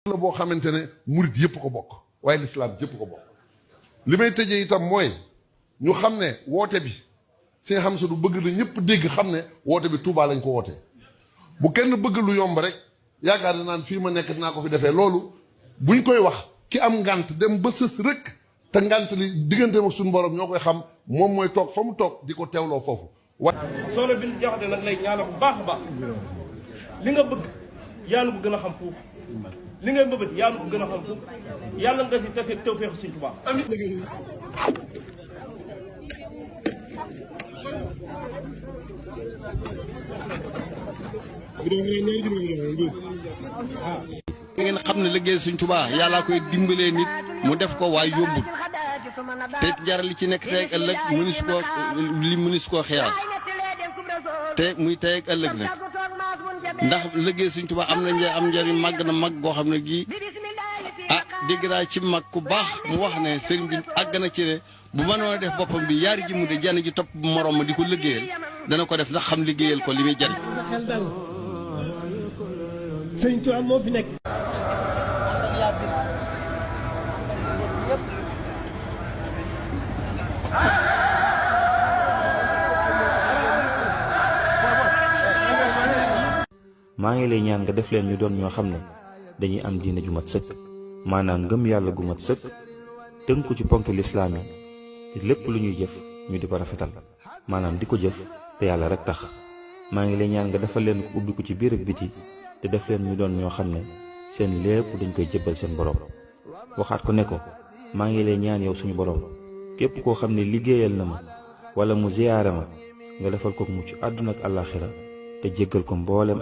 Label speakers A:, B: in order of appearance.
A: la boo xamante ne murit yëpp ko bokk waaye lislaam yëpp ko bokk. li may tëjee itam mooy ñu xam ne woote bi si nga xam sa du bëgg na ñëpp dégg xam ne woote bi Touba lañ ko wootee bu kenn bëgg lu yomb rek yaakaar ne naan fii ma nekk dinaa ko fi defee loolu buñ koy wax ki am ngant dem ba sës rek te ngant li diggante ak suñu borom ñoo koy xam moom mooy toog fa mu toog di ko teewloo foofu.
B: soxna bi jaxate nag lay ñaanal bu baax a baax li nga bëgg yàlla bu gën a xam foofu li ngay mbëbët yàlla bu gën a xam foofu yàlla nga si tase tawfeex Sëñ Tuubaa amiin.
C: ngeen xam ne liggéey Sëñ Tuubaa yàllaa koy dimbalee nit mu def ko waaye yombul te njar li ci nekk tey ak ëllëg mënis koo xiyaas te muy tey ak ëllëg nag ndax liggéey Sëñ Tuubaa am njariñ màgg na mag goo xam ne gii dégg naa ci mag ku baax mu wax ne sëriñ bi àgg na ci ne bu mënoon a def boppam bi yaari ji mu de jenn ji topp morom ma di ko liggéeyal dana ko def ndax xam liggéeyal ko li muy jariñ.
D: Sëñ Tuubaa moo fi nekk.
E: maa ngi lay ñaan nga def leen ñu doon ñoo xam ne dañuy am diine ju mat sëkk maanaam ngëm yàlla gu mat sëkk tënku ci ponk lislaam yi te lépp lu ñuy jëf ñu di ko rafetal maanaam di ko jëf te yàlla rek tax maa ngi lay ñaan nga defal leen ko ubbi ko ci biir ak biti te def leen ñu doon ñoo xam ne seen lépp dañ koy jébbal seen borom waxaat ko ne ko maa ngi lay ñaan yow suñu borom képp koo xam ne liggéeyal na ma wala mu ziyaare ma nga defal ko mucc àdduna ak àllaaxira te jéggal ko mboolem